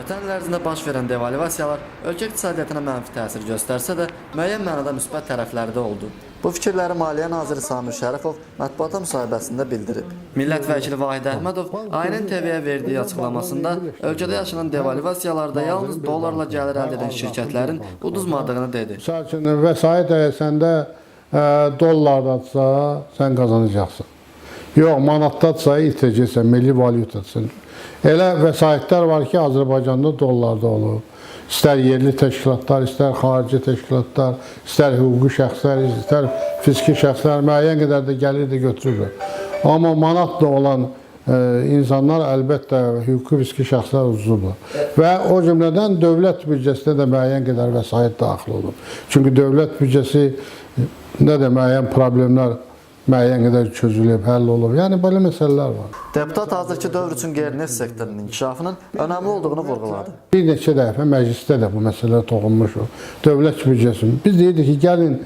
Ötən il ərzində baş verən devalvasiyalar ölkə iqtisadiyyatına mənfi təsir göstərsə də, müəyyən mənada müsbət tərəfləri də oldu. Bu fikirləri Maliyyə naziri Samir Şərifov mətbuata müsahibəsində bildirib. Millət vəkili Vahid Əhmədov ANN TV-yə verdiyi açıqlamasında ölkədə yaşanan devalvasiyalarda yalnız dollarla gəlir əldə edən şirkətlərin uduzmadığını dedi. Misal üçün, vəsait əgər səndə dollardadsa, sən qazanacaqsan. Yox, manatdadsa itirəcəksən, milli valyutadsan. Elə vəsaitlər var ki, Azərbaycanda dollarda olub. İstər yerli təşkilatlar, istər xarici təşkilatlar, istər hüquqi şəxslər, istər fiziki şəxslər müəyyən qədər də gəlir də götürürlər. Amma manatla olan insanlar əlbəttə hüquqi fiziki şəxslər uduzublar. Və o cümlədən dövlət büdcəsinə də müəyyən qədər vəsait daxil olub. Çünki dövlət büdcəsində də müəyyən problemlər müəyyən qədər çözülüb, həll olub. Yəni belə məsələlər var. Deputat hazırki dövr üçün qeyri-neft sektorunun inkişafının önəmli olduğunu vurğuladı. Bir neçə dəfə məclisdə də bu məsələ toxunmuşuq. Dövlət büdcəsi. Biz deyirdik ki, gəlin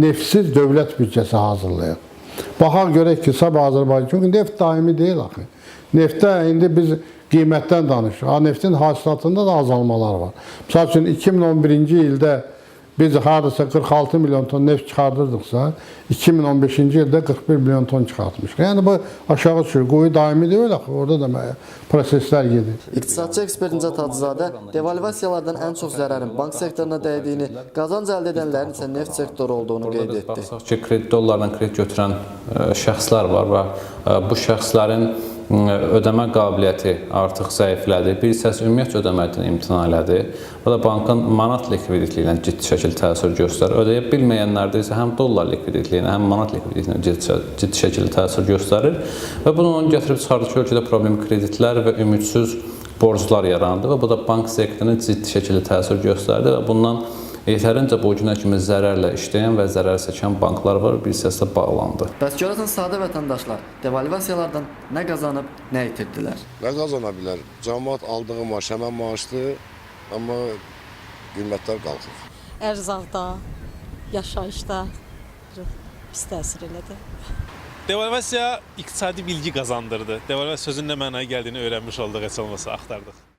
neftsiz dövlət büdcəsi hazırlayaq. Baxaq görək ki, sabah Azərbaycan, çünki neft daimi deyil axı. Neftdə indi biz qiymətdən danışırıq. Ha, neftin hasilatında da azalmalar var. Misal üçün 2011-ci ildə biz hardasa 46 milyon ton neft çıxardırdıqsa, 2015-ci ildə 41 milyon ton çıxartmışıq. Yəni bu aşağı düşür. Quyu daimi deyil axı, orada da müəyyən proseslər gedir. İqtisadçı ekspert Nicat Hacızadə devalvasiyalardan ən çox zərərin bank sektoruna dəydiyini, qazanc əldə edənlərin isə neft sektoru olduğunu Burada qeyd biz etdi. baxsaq ki, kredit dollarla kredit götürən şəxslər var və bu şəxslərin ödəmə qabiliyyəti artıq zəiflədi. Bir hissəsi ümumiyyətcə ödəməkdən imtina elədi. Bu da bankın manat likviditliyinə ciddi şəkildə təsir göstərir. Ödəyə bilməyənlərdə isə həm dollar likviditliyinə, həm manat likviditliyinə ciddi şəkildə təsir göstərir və bunu onun gətirib çıxardır ki, ölkədə problem kreditlər və ümidsiz borclar yarandı və bu da bank sektoruna ciddi şəkildə təsir göstərdi və bundan yetərincə bu günə kimi zərərlə işləyən və zərər çəkən banklar var, bir hissəsi də bağlandı. Bəs görəsən sadə vətəndaşlar devalvasiyalardan nə qazanıb, nə itirdilər? Nə qazana bilər? Camaat aldığı maaş həmən maaşdır, amma qiymətlər qalxır. Ərzaqda, yaşayışda çox pis təsir elədi. Devalvasiya iqtisadi bilgi qazandırdı. Devalvasiya sözünün nə mənaya gəldiyini öyrənmiş olduq, heç olmasa axtardıq.